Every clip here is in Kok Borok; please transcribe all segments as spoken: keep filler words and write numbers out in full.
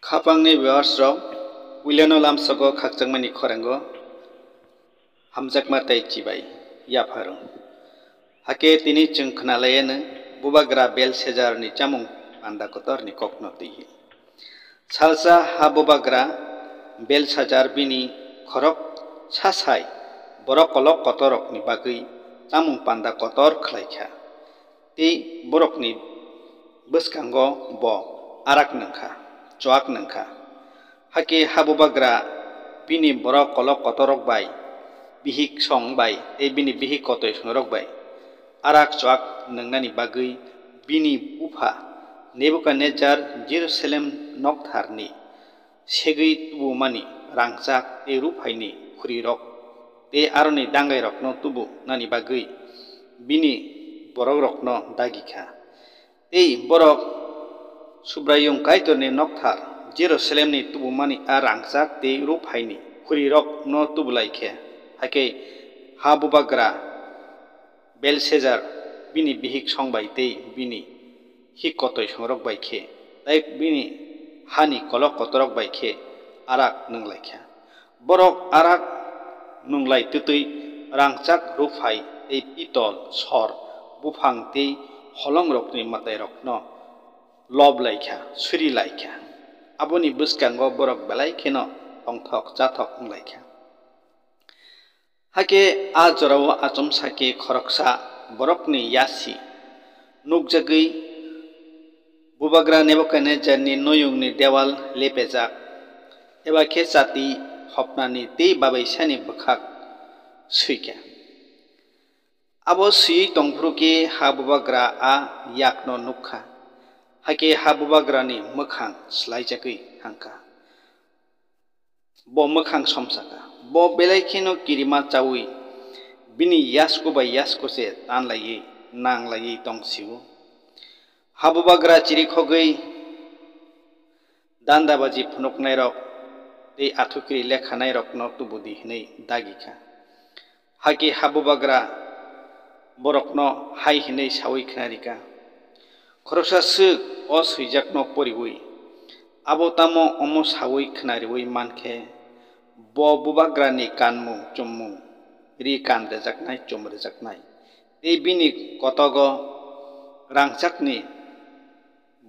Khapangni viewers rok, puilano lamsogo khakchangmani khorango hamjakma tei chibai yapharung. Hake tini chwng khwnalaiyano bubagra Belshazzarni chamung panda kotorni kokno twiwi. Salsa ha bubagra Belshazzar bini khorok sasai borok kolok kotorrokni bagwi chamung panda kotor khlaikha. Tei borokni bwskango bo arak nwngkha, chuak nwngkha. Hake ha bubagra bini borok kolok kotorrok bai, bihik song bai tei bini bihik kotoi songrok bai arak chuak nwngnani bagwi bini bupha Nebukadnezzar Jerusalem noktharni segwi tubumani rangchak tei ruphaini khurirok tei aroni dangairokno tubu nani bagwi bini borokrokno dagi kha. Tei borok Subraiyung Kaitorni nokthar Jerusalemni tubumani a rangchak tei ruphaini khurirokno tubu lai khe, hakhe ha bubagra Belshazzar bini bihik song bai tei bini hik kotoi songrok bai khe, tei bini hani kolok kotorok bai khe arak nwng lai kha. Borok arak nwng lai twtwi rangchak ruphai tei pitol, sor, buphang tei holongrokni mwtairokno lob lai kha, suri lai kha. Aboni bwskango borok belai kheno tongthok chathok wng lai kha. Hakhe a jorao achomsa khe khoroksa borokni yasi nukjagwi bubagra Nebukadnezzarni noyungni dewal lepejak, eba khe chati hopnani tei babaisani bwkhak swi kha. Abo swiwi tongphuru khe ha bubagra a yakno nuk kha, hakhe ha bubagrani mwkhang swlaijagwi thang kha. Bo mwkhang somsa kha. Bo belai kheno kirima chaui bini yasku bai yasku se tan laiwi nang laiwi tong sio. Ha bubagra chirikhogwi dandabaji phunuknairok tei athukiri lekhanairokno tubu di hwnwi dagi kha. Hakhe ha bubagra borokno hai hwnwi saui khna rikha, khoroksa swk o swijakno poriui, abo tamo omo saui khna riui man khe, bo bubagrani kanmung chummung ri kan rwjaknai chum rwjaknai, tei bini kotogo rangchakni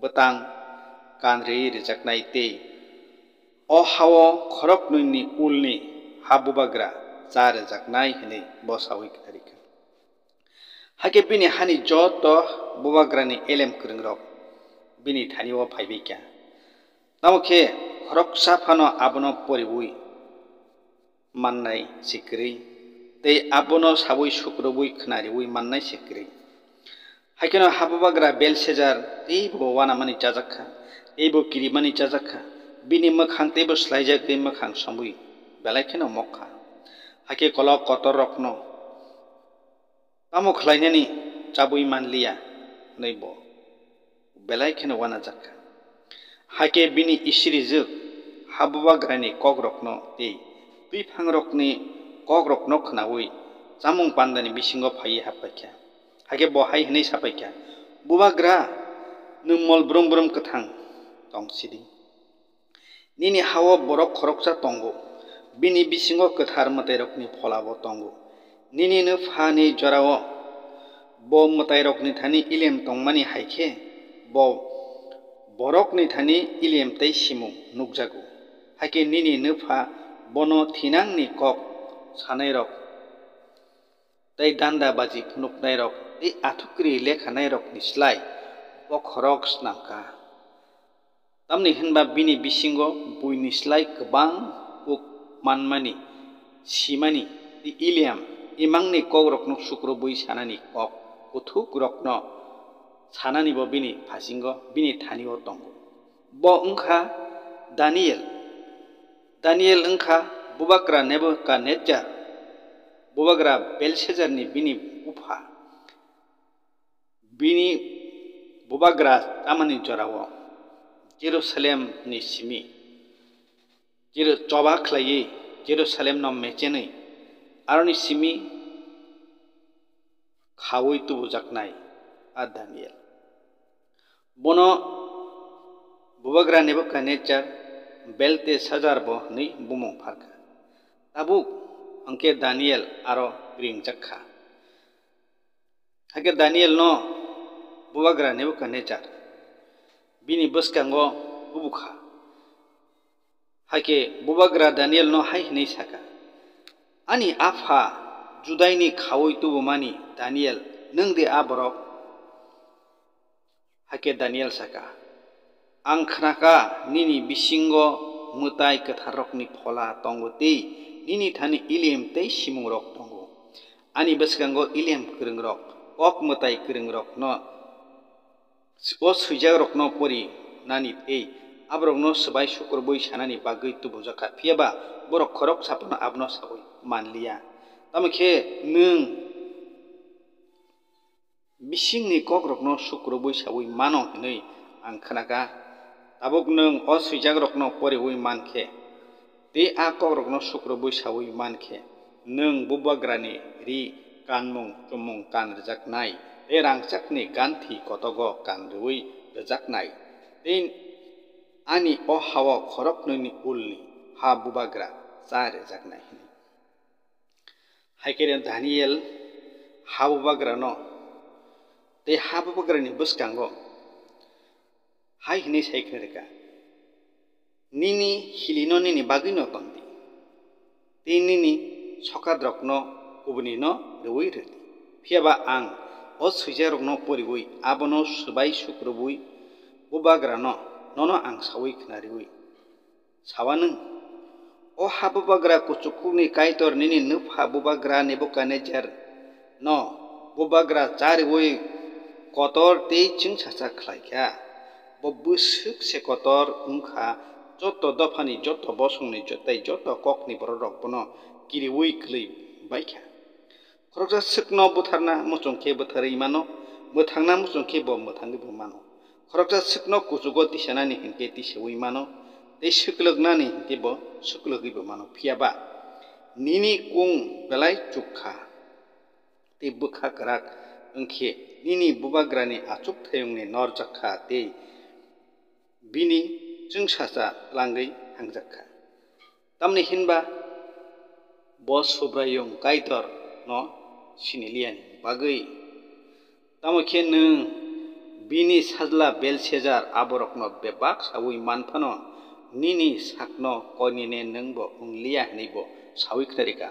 bwtang kan rwi rwjaknai tei o hao khoroknwini ulni ha bubagra cha rwjaknai hwnwi bo saui khna rikha. Hakhe bini hani joto bubagrani elem kwrwngrok bini thani-o phaibai kha. Tamo khe khoroksa phano abono poriui mannai se kwrwi, tei abono saui sukrubui khna riui mannai se kwrwi. Haikheno ha bubagra Belshazzar teibo uanamani chajak kha, teibo kirimani chajak kha, bini mwkhang teibo swlaijagwi mwkhang somwi belai kheno mok kha. Hakhe kolok kotorrokno tamo khlainani chabwi man liya hwnwi bo belai kheno uanajak kha. Hakhe bini isirijwk ha bubagrani kokrokno tei twiphangrokni kokrokno khnaui chamung pandani bisingo phaiwi hapkha. Hakhe bo hai hwnwi sapai kha, "Bubagra, nwng mol brum brum kwthang tong sidi. Nini ha-o borok khoroksa tongo, bini bisingo kwthar mwtairokni pholabo tongo. Nini nwphani jorao bo mwtairokni thani ilem tongmani hai khe bo borokni thani ilem tei simung nukjago. Hakhe nini nwpha bono thinangni kok sanairok tei danda baji phunuknairok tei athukiri lekhanairokni slai bo khorok snam kha. Tamni hwnba bini bisingo buini slai kwbang kuk manmani, simani tei Iliam imangni kokrokno sukrubui sanani kok kuthukrokno sananibo bini phasingo bini thani-o tongo. Bo wng kha Daniel. Daniel wng kha bubagra Nebukadnezzar, bubagra Belshazzarni bini bupha. Bini bubagra tamani jorao Jerusalemni simi Jeru-, choba khlaiwi Jerusalemno mechenwi aroni simi khaui tubujaknai a Daniel. Bono bubagra Nebukadnezzar Belteshajar bo hwnwi bumung phar kha. Tabuk hwn khe Daniel aro ringjak kha. Hakhe Danielno bubagra Nebukadnejar bini bwskango tubu kha. Hakhe bubagra Danielno hai hwnwi sa kha, "Ani apha Judaini khaui tubumani Daniel, nwng de a borok?" Hakhe Daniel sa kha, "Ang khna kha, nini bisingo mwtai kwtharrokni phola tongo tei nini thani ilim tei simungrok tongo. Ani bwskango ilim kwrwngrok, kok mwtai kwrwngrokno o swijakrokno pori nani tei aborokno swbai sukrubui sanani bagwi tubujak kha, phiya ba borok khoroksa phano abono saui man liya. Tamo khe nwng bisingni kokrokno sukrubui saui mano hwnwi ang khna kha. Tabuk nwng o swijakrokno poriui man khe tei a kokrokno sukrubui saui man khe, nwng bubagrani ri kanmung chumung kan rwjaknai tei rangchakni ganthi kotogo kan rwui rwjaknai tei ani o ha-o khoroknwini ulni ha bubagra cha rwjaknai," hwnwi. Hai khe Daniel ha bubagrano tei ha bubagrani bwskango hai hwnwi sai khna rwkha, "Nini hilino nini bagwino ton di, tei nini sokatrokno kubunino rwui rw di. Phiya ba ang o swijakrokno poriui abono swbai sukrubui bubagrano nono ang saui khna rwui sawa nwng? O ha bubagra kuchukukni Kaitor nini nwpha bubagra Nebukadnejar no bubagra cha rwui kotor tei chwngsacha khlai kha. Bo bwswk se kotor wng kha, joto dophani, joto bosongni, jo-, tei joto kokni bororok bono kiriui kwlwi bai kha. Khoroksa swkno butharna muchung khe butharwi mano, mwthangna muchung khe bo mwthangwi bo mano. Khoroksa swkno kuchugo tisanani hinkhe tisaui mano, tei swklwknani hinkhe bo swklwgwi bo mano. Phiya ba nini kung belai chuk kha, tei bwkha kwrak wng khe nini bubagrani achukthayungni norjak kha tei bini chwngsacha tlangwi hangjak kha. Tamni hinba bo Subraiyung Kaitorno sini liyani bagwi. Tamo khe nwng bini sajla Belsejar aborokno bebak saui man phano, nini sakno koinene nwng bo wng liya hwnwi bo saui khnari kha,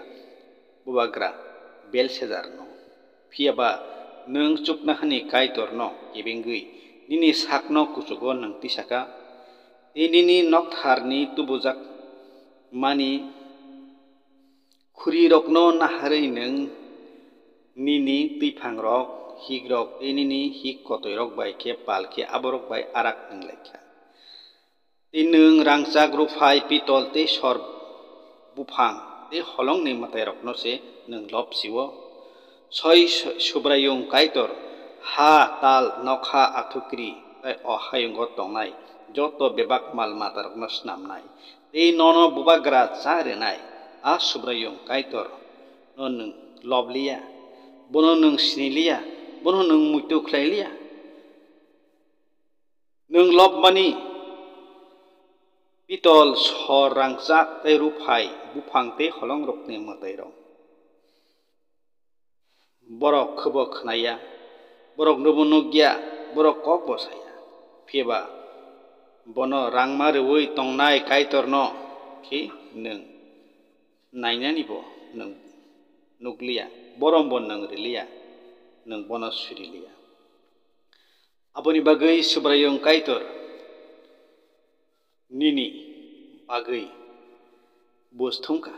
bubagra Belsejarno. Phiya ba nwng chuknohani Kaitorno kebengwi nini sakno kuchugo nwng tisa kha, tei nini noktharni tubujakmani khurirokno naharwi nwng nini twiphangrok, hikrok tei nini hik kotoirok bai khe pal khe aborok bai arak wng lai kha. Tei nwng rangchak, ruphai, pitol tei sor buphang tei holongni mwtairokno se nwng lob si-o. Soi Subraiyung Kaitor ha, tal, nokha, athukri tei o hayungo tongnai joto bebak mal matarokno snamnai tei nono bubagra cha rwnai a Subraiyung Kaitorno nwng lob liya, bono nwng sini liya, bono nwng muitu khlai liya. Nwng lobmani pitol, sor, rangchak tei ruphai, buphang tei holongrokni mwtairok. Borok khwbo khna ya, borok nubo nuk ya, borok kokbo sa ya. Phiya ba bono rangma rwui tongnai Kaitorno khe nwng nainani bo nwng nuk liya, borom bo nwng rw liya, nwng bono suri liya. Aboni bagwi Subraiyung Kaitor nini bagwi buj thum kha.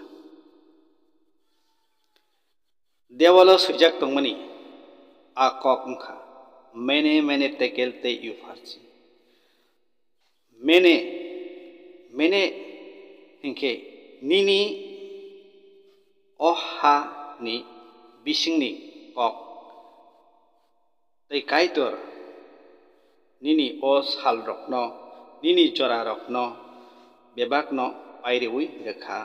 Dewalo swijak tongmani a kok wng kha, "Mene, Mene, Tekel tei Upharsin." Mene, Mene hinkhe nini o ha ni bisingni kok. Tei Kaitor nini o salrokno, nini jorarokno bebakno pairiui rwkha.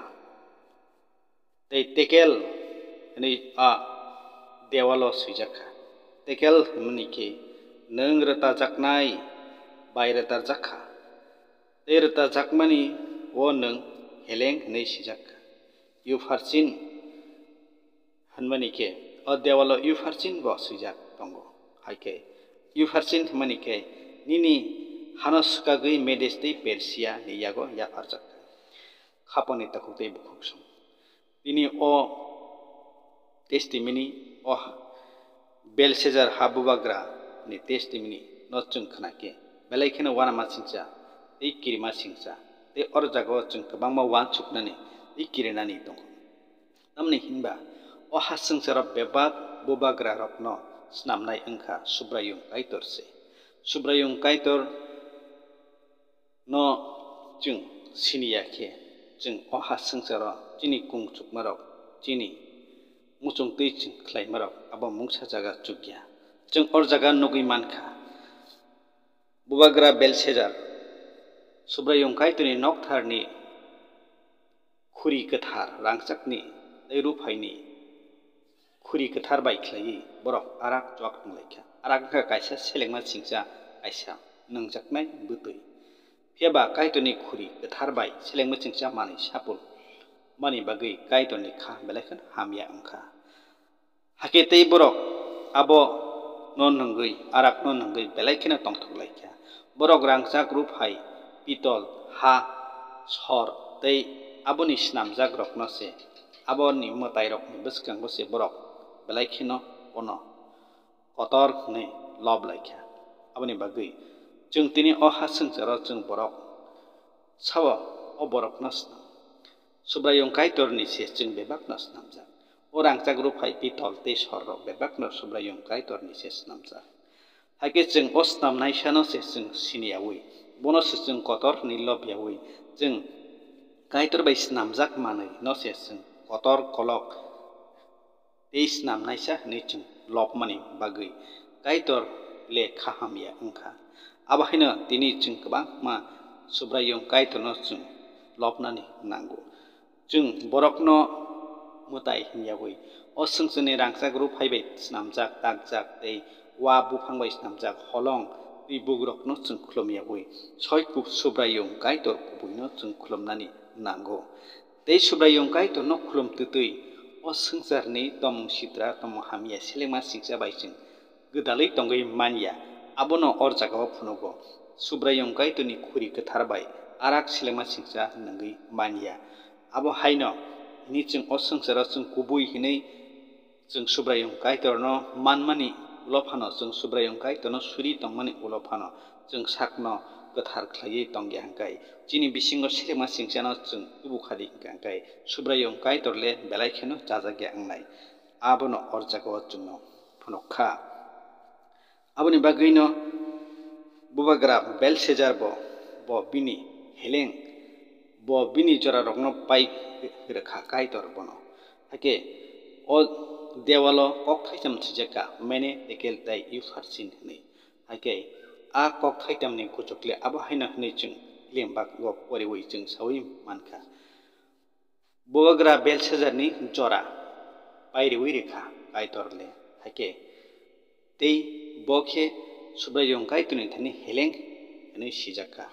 Tei Tekel hwnwi a dewalo swijak kha. Tekel hwnmani khe nwng rwtajaknai bai rwtajakha. Tei rwtajakmani o nwng heleng hwnwi swijak kha. Upharsin hwnmani khe o dewalo Upharsin bo swijak tongo. Hai khe Upharsin hwnmani khe nini hano swkagwi Medes tei Persia ni yago yapharjak kha. Khapangni takhuk tei bukhuk song. Tini o testimony, o Belshazzar ha bubagra ni testimony no chwng khna khe, belai kheno uanama singcha tei kirima singcha, tei oro jagao chwng kwbangma uansuknani tei kirinani tongo. Tamni hinba o ha swngcharo bebak bubagra rokno snamnai wngkha Subraiyung Kaitor se. Subraiyung Kaitor no chwng siniya khe, chwng o ha swngcharo chini kung chukmarok, chini muchung twi chwng khlaimarok abo mungsa jaga chukya. Chwng or jaga nugwi mankha, bubagra Belshazzar, Subraiyung Kaitorni noktharni khuri kwthar rangchakni tei ruphaini khuri kwthar bai khlaiwi borok arak chuak tonglaikha. Arak wngkha kaisa selengma singcha, kaisa nungjaknai bwtwi. Phiya ba Kaitorni khuri kwthar bai selengma singcha manwi sapul mani bagwi Kaitorni kha belai kheno hamya wngkha. Hakhe tei borok abo no nungwi, arak no nungwi belai kheno tongthok lai kha. Borok rangchak ruphai, pitol, ha, sor tei aboni snamjak rokno se, aboni mwtai rokni bwskango se borok belai kheno bono kotor hwnwi lob lai kha. Aboni bagwi chwng tini o ha swngcharo chwng borok sao o borokno snam. Subraiyung Kaitorni se chwng bebakno snamjak. O rangchak ruphai pitol tei sorrok bebakno Subraiyung Kaitorni se snamjak. Hakhe chwng o snamnaisano se chwng siniyawi, bono se chwng kotor hwnwi lobyawi, chwng Kaitor bai snamjak manwi no se chwng kotor kolok tei snamnaisa hwnwi chwng lobmani bagwi Kaitor le kha hamya wngkha. Abo haino tini chwng kwbangma Subraiyung Kaitorno chwng lobnani nango. Chwng borokno mwtai hwnyawi o swngcharni rangchak ruphai bai snamjak, takjak tei wa buphang bai snamjak holong twi bugrokno chwng khulumyawi soi kub-, Subraiyung Kaitor kubuino chwng khulumnani nango. Tei Subraiyung Kaitorno khulum twtwi o swngcharni tomung sitra, tomung hamya, selengma singcha bai chwng gwdalwi tongwi man ya, abono or jagao phunugo. Subraiyung Kaitorni khuri kwthar bai arak selengma singcha nungwi man ya. Abo haino hwnwi chwng o swngcharo chwng kubui hwnwi chwng Subraiyung Kaitorno manmani ulo phano, chwng Subraiyung Kaitorno suri tongmani ulo phano chwng sakno kwthar khlaiwi tongya hwnkhe, chini bisingo selengma singchano chwng tubu khadi hwnkha hwnkhe, Subraiyung Kaitor le belai kheno chajakya wngnai. Abono or jagao chwngno phunuk kha. Aboni bagwino bubagra Belshazzar bo, bo bini heleng, bo bini jorarokno pai rwkha Kaitor bono. Hakhe o dewalo kok thaitham swijak kha, Mene, Tekel tei Upharsin hwnwi. Hakhe a kok thaithamni kuchukle abo haino hwnwi chwng Film Bago poriwi chwng saui mankha. Bubagra Belshazzarni jora pairiwi rwkha Kaitor le, hakhe tei bo khe Subraiyung Kaitorni thani heleng hwnwi sijak kha,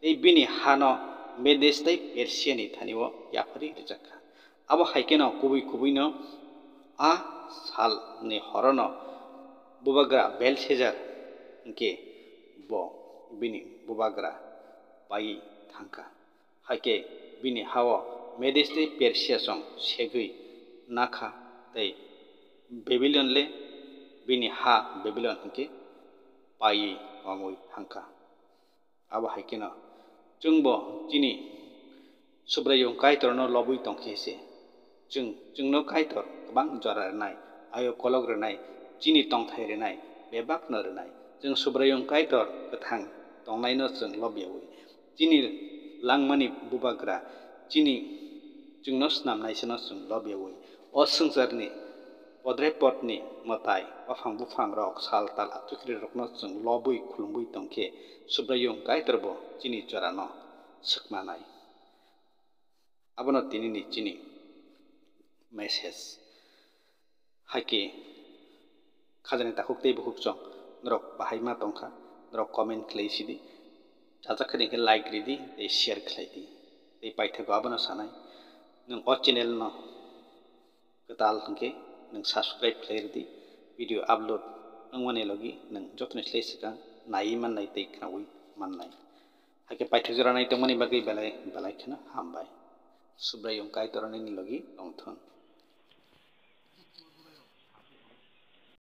tei bini hano Medes tei Persiani thani-o yapharwi rwjak kha. Abo hai kheno kubui kubuino a salni horono bubagra Belshazzar hwnkhe bo bini bubagra paiwi thang kha. Hakhe bini ha-o Medes tei Persia song segwi nakha tei Babilon le bini ha Babilon hwnkhe paiwi wngwi thang kha. Abo hai kheno chwngbo chini Subraiyung Kaitorno lobwi tong khe se, chwng, chwngno Kaitor kwbang jora rwnai, ayo kolok rwnai, chini tongthai rwnai, bebakno rwnai. Chwng Subraiyung Kaitor kwthang tongnaino chwng lobyawi, chini langmani bubagra, chini chwngno snamnaisano chwng lobyawi, o swngcharni podrepotni mwtai, waphang buphangrok, sal tal, atukhirirokno chwng lobwi khulumwi tong khe, Subraiyung Kaitorbo chini jorano swknanai. Abono tinini chini message. Hakhe khajani takhuk tei bukhuk chwng norok bahai ma tong kha, norok comment khlai sidi. Chajak khe like ridi tei share khlai di. Tei paithago abono sanai, nwng o channel no kwtal hwnkhe nwng subscribe khlai rwdi, video upload wngmani logi nwng jotono slai swkang naiwi mannai tei khnaui mannai. Hakhe paithak jora nai tongmani bagwi belai belai kheno hambai. Subraiyung Kaitor nini logi tongthun.